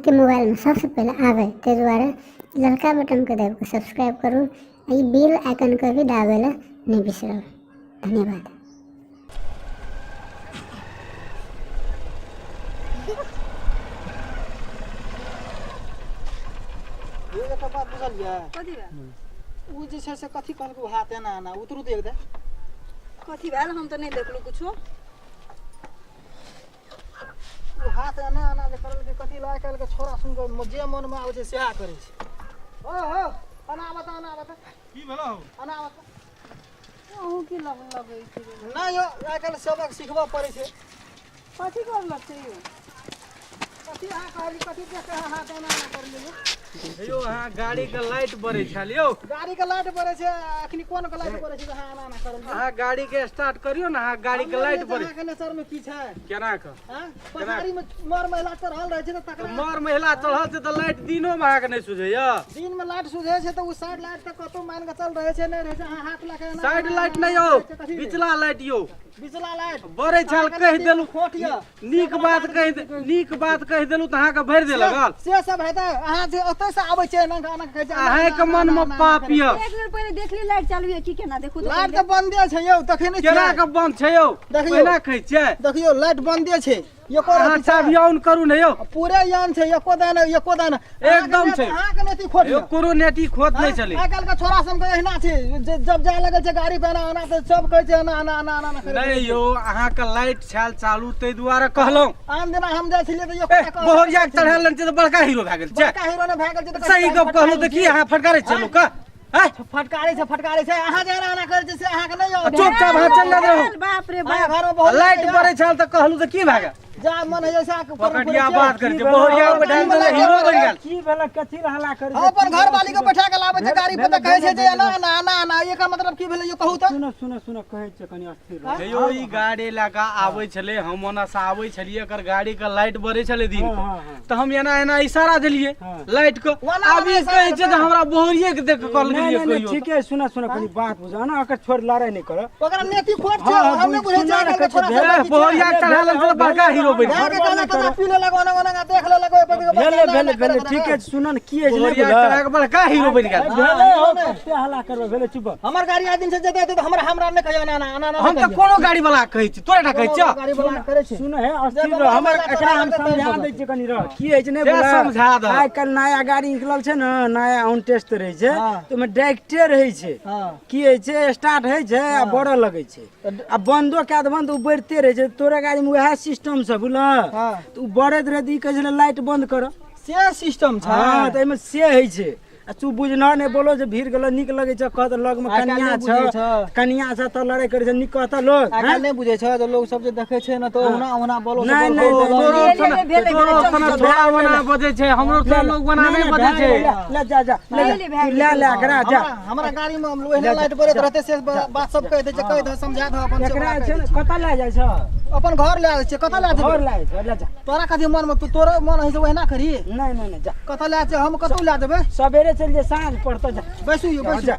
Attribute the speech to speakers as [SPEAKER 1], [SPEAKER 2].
[SPEAKER 1] अहाँके मोबाइलमे सबसँ पहिले आबै, ताहि दुआरे ललका बटनके दाबि कऽ सब्सक्राइब करू आ ई बेल आइकनके भी दाबै लए नहि बिसरब। धन्यवाद।
[SPEAKER 2] एकटा बात बुझलियै?
[SPEAKER 3] कथी भेल?
[SPEAKER 2] ओ जे छै से कथी कहलकै हाथ एना एना उतरू देख दे।
[SPEAKER 3] कथी भेल? हम तऽ नहि देखलहुँ कुछो।
[SPEAKER 2] ओ हाथ एना एना जे करलकै कथी लए, आइ काल्हिके छोरा सुनि कऽ जे मनमे आबै छै सएह करै छै। ओ हो, एना आबऽ तऽ, एना आबऽ तऽ।
[SPEAKER 4] की भेलौ?
[SPEAKER 2] एना आबऽ तऽ।
[SPEAKER 3] अहूँ की लग लगै छै?
[SPEAKER 2] नहि यौ, आइ काल्हि सबक सिखबऽ पड़ै छै।
[SPEAKER 3] कथी करलक से यौ?
[SPEAKER 2] कथी अहाँ कहली, कथी देख कऽ अहाँ हाथ एना एना करलियै?
[SPEAKER 4] यौ, अहाँ गाड़ी के लाइट बरै छल यौ।
[SPEAKER 2] गाड़ी के लाइट बरै छै? अखनी कोन के लाइट बरै छै जे अहाँ एना एना करलियै?
[SPEAKER 4] अहाँ गाड़ी के स्टार्ट करियौ ने, अहाँ गाड़ी के लाइट बरै।
[SPEAKER 2] अहाँके नेचर में की छै?
[SPEAKER 4] केना के?
[SPEAKER 2] हाँ, पछाड़ी में मर महिला चढ़ल रहै छै तऽ तकरा
[SPEAKER 4] मर महिला चढ़ल छै तऽ लाइट दिनो में अहाँके नहि सुझैया?
[SPEAKER 2] दिन में लाइट सुझै छै तऽ ओ साइड लाइट तऽ कतौ मान के चल रहै छै, नहि रहै छै। अहाँ हाथ लऽ के एना
[SPEAKER 4] साइड
[SPEAKER 2] एना
[SPEAKER 4] लाइट
[SPEAKER 2] एना
[SPEAKER 4] नहि यौ,
[SPEAKER 2] करै छै, कथी रे?
[SPEAKER 4] बिचला लाइट यौ।
[SPEAKER 2] बिचला लाइट
[SPEAKER 4] बरै छल, कहि देलहुँ
[SPEAKER 2] खोट यऽ।
[SPEAKER 4] नीक बात कहि, नीक बात कहि देलहुँ तऽ अहाँके भरि देलक।
[SPEAKER 2] से सब हेतै? अहाँ जे ओतय से आबै छै एना एना कहै छै।
[SPEAKER 4] अहाँके मन मे पाप यऽ।
[SPEAKER 3] एक बेर पहिले देखली लाइट चालू यऽ की केना, देखू तऽ।
[SPEAKER 2] लाइट तऽ बंदे छै यौ, तखन नहि
[SPEAKER 4] केना के बंद छै यौ?
[SPEAKER 2] देखियौ।
[SPEAKER 4] पहिना कहै छियै।
[SPEAKER 2] देखियौ, लाइट बंदे छै एको
[SPEAKER 4] अहाँ
[SPEAKER 2] रति छै।
[SPEAKER 4] चाभी ऑन करू ने यौ।
[SPEAKER 2] पूरे यान छै, एको दाना एको दाना
[SPEAKER 4] एकदम छै।
[SPEAKER 2] अहाँके नेती खोट
[SPEAKER 4] यौ, कोनो नेटी खोट नहि चलै।
[SPEAKER 2] आइ काल्हि के छोरा सबके एहिना छै जे जब जाय लगै छै गाड़ी पे एना एना तऽ सब कहै छै एना एना एना एना करै।
[SPEAKER 4] नहि यौ, अहाँके लाइट छल चालू ताहि दुआरे कहलहुँ।
[SPEAKER 2] आन दिना हम जाइ छलियै तऽ
[SPEAKER 4] ए बहुरिया के चढ़ायल छै तऽ बड़का हीरो भए गेल छै।
[SPEAKER 2] बड़का हीरो ने भए गेल छै तऽ
[SPEAKER 4] सही गप कहलहुँ तऽ की अहाँ फटकारै छियै लोकके? हैं?
[SPEAKER 2] फटकारै छै, फटकारै छै। अहाँ जे एना एना करै छै से अहाँके नहि आबै।
[SPEAKER 4] चुपचाप अहाँ चलि जाइत रहू।
[SPEAKER 3] बाप रे
[SPEAKER 2] अहाँ
[SPEAKER 3] बाप,
[SPEAKER 2] घरमे बहुत
[SPEAKER 4] लाइट बरै छल तऽ कहलहुँ तऽ की भए गेल?
[SPEAKER 2] जा मन होइ छै।
[SPEAKER 4] पकड़िया बात करै छै, बहुरिया के बैठायल तऽ हीरो बनि गेल।
[SPEAKER 5] की भेलै? कथी ला हल्ला करै?
[SPEAKER 2] हम अपन घर वाली के बैठा के लाबै छै गाड़ी पर तऽ कहै छै जे एना एना एना एना, एकर मतलब की भेलै यौ, कहू तऽ?
[SPEAKER 5] सुनो सुनो सुनो, कहै छियै, कनि अस्थिर रह।
[SPEAKER 4] हे यौ, ई गाड़ी लए कऽ आबै छलै, हम ओना से आबै छलियै, एकर गाड़ी के लाइट बरै छलै दिन
[SPEAKER 5] हाँ,
[SPEAKER 4] के।
[SPEAKER 5] हाँ, हाँ।
[SPEAKER 4] तऽ हम एना एना इशारा देलियै
[SPEAKER 5] हाँ।
[SPEAKER 4] लाइट के।
[SPEAKER 2] ओना
[SPEAKER 4] आब ई
[SPEAKER 2] ओना
[SPEAKER 4] कहै छै जे हमरा बहुरिये के देख कऽ कहल
[SPEAKER 5] नहि
[SPEAKER 4] गेलियै।
[SPEAKER 5] नहि नहि
[SPEAKER 4] कहियो
[SPEAKER 5] ठीके। सुनो सुनो, कनि बात बुझ ना, ओकर छोड़, लड़ाइ नहि कर।
[SPEAKER 2] ओकरा नेती खोट छै।
[SPEAKER 5] हाँ, हाँ,
[SPEAKER 2] हम नहि बुझै
[SPEAKER 5] सुनो
[SPEAKER 2] छियै
[SPEAKER 5] ने,
[SPEAKER 2] आइ काल्हि के छोरा
[SPEAKER 5] कहै
[SPEAKER 2] सब
[SPEAKER 4] ए
[SPEAKER 2] की छै।
[SPEAKER 4] बहुरिया के चढ़ायल छै तऽ बड़का हीरो बनि गेल।
[SPEAKER 2] भए के कहलक तऽ पी लेलक, ओना ओना देख लेलक, ओहि पर
[SPEAKER 5] भेलै भेलै भेलै, ठीके छै। सुन ने, की अछि नहि
[SPEAKER 4] बहुरिया के
[SPEAKER 5] बुझल?
[SPEAKER 4] चढ़ा कऽ बड़का हीरो बनि गेल।
[SPEAKER 5] भेलै हो, कते हल्ला करबै? भेलै, चुप।
[SPEAKER 2] हमर गाड़ी आइ दिन से जेतै तऽ हमरा हमरा नहि कहियो एना एना एना एना।
[SPEAKER 4] हम तऽ कोनो गाड़ी वाला कहै छी, तोरे टा कहै छियौ?
[SPEAKER 2] गाड़ी वाला करै छै।
[SPEAKER 5] सुन हे, अस्थिर रह। हमर एकरा हम समझा दै छियै, कनि रह। की होइ छै नहि
[SPEAKER 4] से
[SPEAKER 5] बुझल?
[SPEAKER 4] समझा दह।
[SPEAKER 5] आइ काल्हि नया गाड़ी निकलल छै ने, नया ऑन टेस्ट रहै छै।
[SPEAKER 2] हाँ।
[SPEAKER 5] तऽ ओहिमे डायरेक्टे रहै छै।
[SPEAKER 2] हाँ।
[SPEAKER 5] की होइ छै, स्टार्ट होइ छै आ बढ़ऽ लगै छै, आ बन्दो कए देबन तऽ ओ बढ़िते रहै छै। तोरे गाड़ीमे उएह सिस्टम छै, बुझल?
[SPEAKER 2] हाँ।
[SPEAKER 5] तऽ ओ बढ़ैत रहै तऽ ई कहै छलै लाइट बन्द कर।
[SPEAKER 2] से सिस्टम छै?
[SPEAKER 5] हँ, तऽ एहिमे से होइ छै आ तू बुझना नहि। बोलो जे भीड़ गेलो, नीक लगै छै? कहत लगमे
[SPEAKER 2] आइ काल्हि
[SPEAKER 5] कनिया
[SPEAKER 2] नहि
[SPEAKER 5] छ
[SPEAKER 2] बुझै छ।
[SPEAKER 5] कनिया छ तऽ लड़ाइ करै छै, नीक कहत लोग?
[SPEAKER 2] आइ काल्हि नहि बुझै छ जे लोग सब जे देखै छै ने तऽ ओहुना ओहुना बोलो से
[SPEAKER 5] नहि,
[SPEAKER 2] बोल,
[SPEAKER 5] नहि,
[SPEAKER 2] बोल,
[SPEAKER 5] नहि,
[SPEAKER 4] तोरो
[SPEAKER 3] भेलै,
[SPEAKER 4] थोड़ा
[SPEAKER 3] भेलै,
[SPEAKER 4] तोरो
[SPEAKER 3] भेलै,
[SPEAKER 4] थोड़ा
[SPEAKER 3] चल,
[SPEAKER 4] छोड़ा बना बजै छै, हमरो थोड़ा लोग बना नहि बजै छै।
[SPEAKER 5] ले जा जा, ले जा।
[SPEAKER 3] भेलै, भए
[SPEAKER 5] तू ले ले एकरा, जा।
[SPEAKER 2] हमरा गाड़ी में ओहिना लाइट बरैत रहतै से बात सब कहि दै छै, कहि दह, समझा दह अपन से।
[SPEAKER 5] एकरा
[SPEAKER 2] ओकरा
[SPEAKER 5] छै
[SPEAKER 2] कहि
[SPEAKER 5] ने
[SPEAKER 2] दै छै।
[SPEAKER 5] कतऽ लए जाइ छ?
[SPEAKER 2] अपन घर लए जाइ छियै, कतऽ लए
[SPEAKER 5] घर
[SPEAKER 2] जेबै?
[SPEAKER 5] लए जाइ छ, ले जा।
[SPEAKER 2] तोरा कथी मन में? तू तोरो मन होइ छै ओहिना करी?
[SPEAKER 5] नहि नहि नहि, जा।
[SPEAKER 2] कतऽ लए छै? हम कतौ लए जेबै?
[SPEAKER 5] सवेरे चलि जे, साँझ पड़तौ, जा।
[SPEAKER 2] बैसू यौ, बैसू।
[SPEAKER 5] जा।